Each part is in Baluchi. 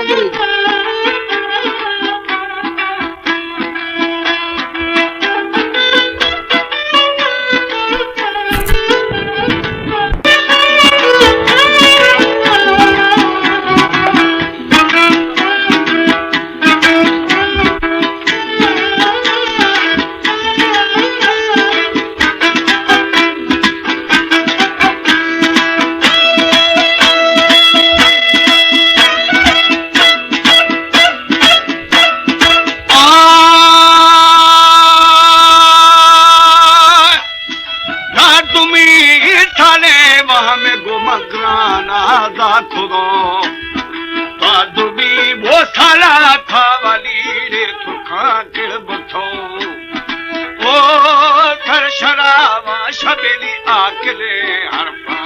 آ، دادمی تھالے وہم گو مگران آزاد خدا۔ دادمی وہ سالا تھا والی رے ترکان کڑ بتھو۔ او تھر شراواں شبیلی آکلے ہر پا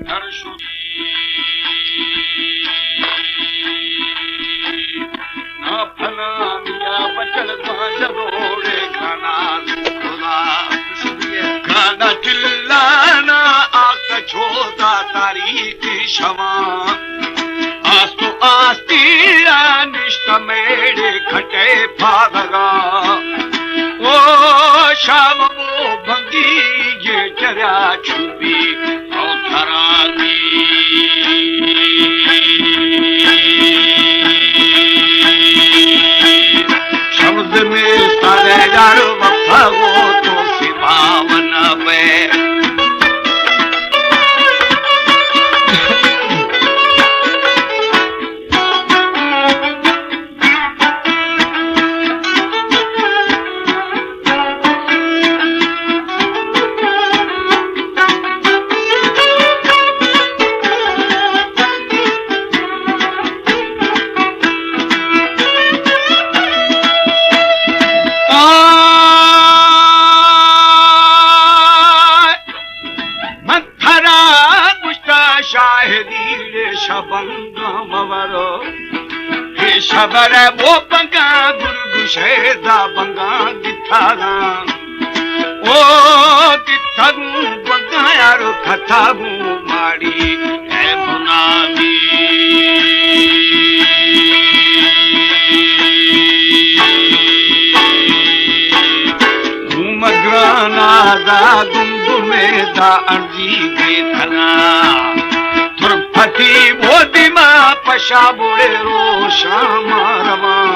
تھر شو۔ نا پھنا میا بچل گاں جلوڑے گانا خدا۔ گانا ٹلانا آک چودا تاریخ شواں۔ آستو آستی را نشت میڑے کھٹے پھادگا۔ او شام بو بندی یہ چریا چھپی او تھرانی۔ شمس میں سارے یار وفا گو تو سباون بے۔ آ من تھرا گشتا شاہدی ریشہ بنگاں مورو۔ ریشہ برے وہ بنگاں گرگشے دا بنگاں گتھاگاں۔ او گتھاگوں بنگاں یارو کھتاگوں ماڑی اے بنامی۔ گوں مگران آزا گندمے دا ارزی گیتنا۔ ترپتی وہ دیما پشا بوڑے روشاں مارواں۔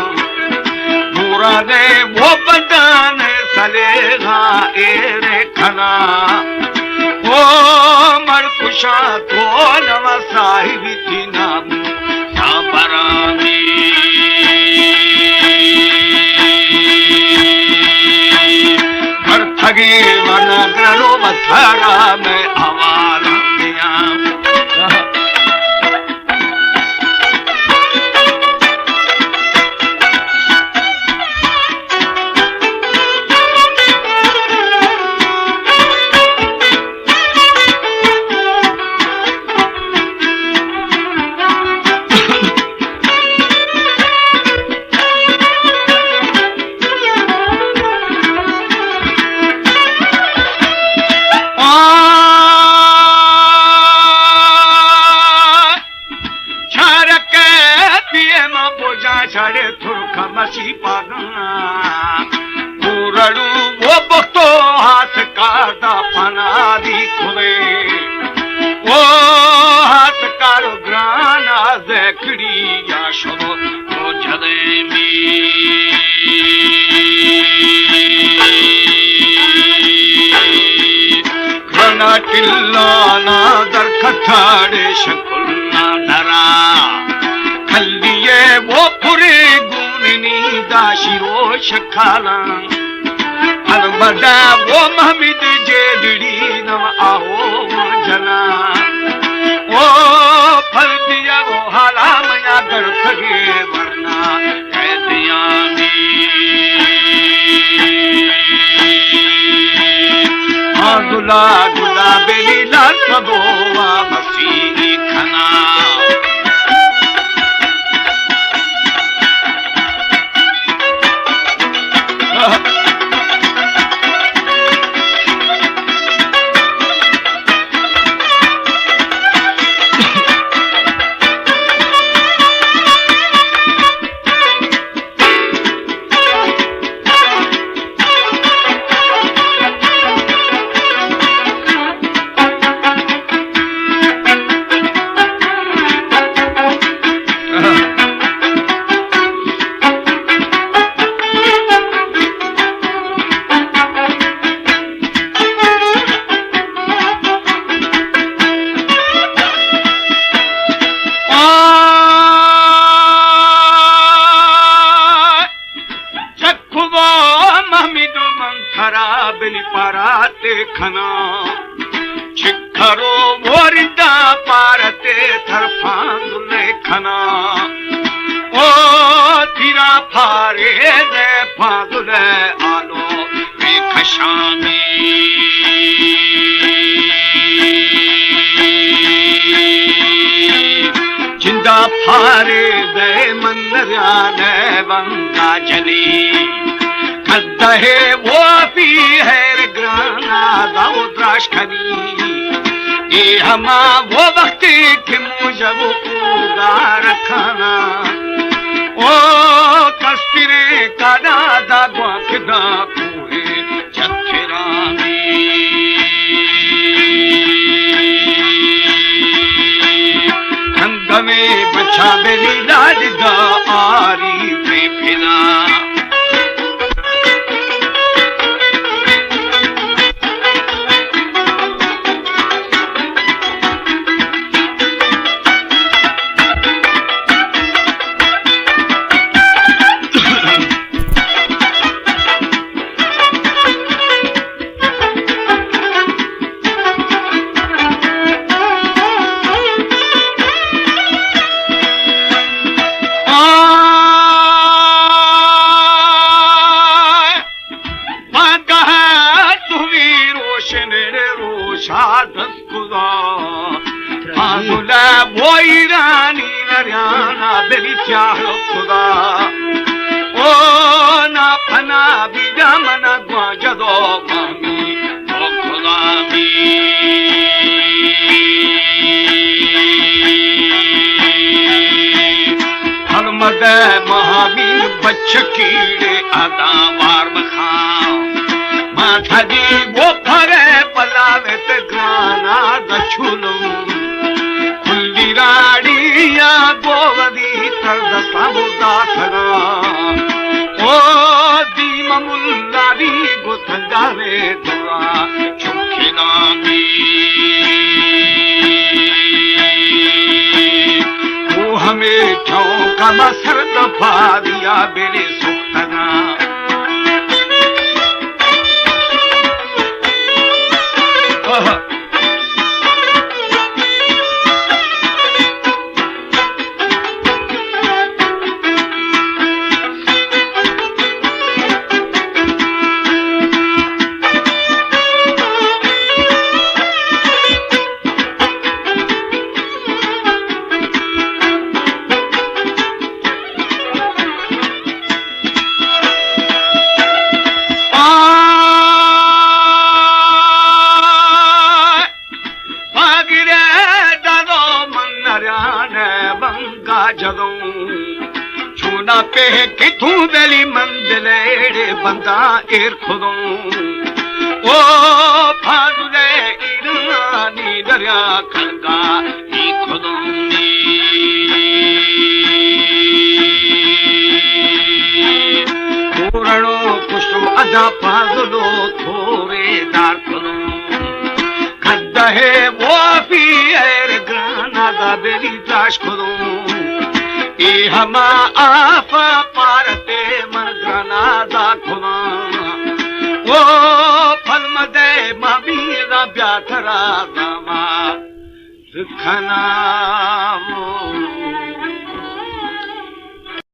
بورانے وہ بدانے سلیغا ایرے کھنا۔ او مڑ کشاں تو نوا صاحب تینا۔ برانی۔ برتگیں من گرانو بسارا میں آوارا دیاں۔ چارکے پیے ما بوجا چاڑے ترک مسی پاگاں۔ پورڑو وہ بختو ہاتھ کار دا پناہ دی کھوے۔ وہ ہاتھ کار گرانا زکڑی یا شدو تو جدے می۔ گرنا ٹلانا در کھتاڑے شکلنا درا۔ کھلیے وہ پورے گوننی دا شیرو شکالاں۔ ہر بدا وہ محمد جیڑڑی نو آہو جنا۔ او پھل دیا وہ حالا میا در پھگے ورنا۔ قیدیانی۔ آ گلا گلا بیلی لال سبو وا مسیحی کھنا۔ راتے کھنا، چکھرو موردا پارتے ترفان دلے کھنا۔ او تیرا پھارے دے پاگلے آلو بے کشانی۔ جندا پھارے دے من نریانے بنگا جنی۔ کدہ وہ پی ہیر گرانا داو دراش کنی۔ اے ہما وہ وقت کہ موجب اوگا رکھانا۔ او کسترے کادا دا گواک دا کوئے چترانی۔ ہنگمے بچا بلی لاڈ دا آری پہ پھنا۔ آئے، پگہ دوی روشن روشا دست خدا۔ پاگل بویرانی نریانا بری چاہ خدا۔ او نا پنا بیجا منا گواجہ دو مامی۔ او خدا بی۔ حلمد مامی بچکیڑے ادا وار بخان۔ ما تھدی وہ پھرے پلاوت گرانا دچولم۔ کلی راڑی یا گوودی تر دستا بودا تھنا۔ او دیم ملاری گو تھنگارے دورا چوکے نامی۔ او ہمے چوکا ما سر دپا دیا بلے سکتنا۔ آئے، پاگرے دادو من نریانے بنگا جدوں۔ چونا پہ کہ تو دلی من دلیڑے بنداں ایر کھدوں۔ او پھادلے ایرانی دریا کھلگا ای کھدوں۔ پورنو کشتو ادا پھادلو تھورے دار کھدوں۔ کدہ وافی ایر گرانا دا بری تاش کھدوں۔ اے ہما آفا پارتے من گرانا دا کھداں۔ او پھل مدے ما میرا بیا ترا داما کھنا۔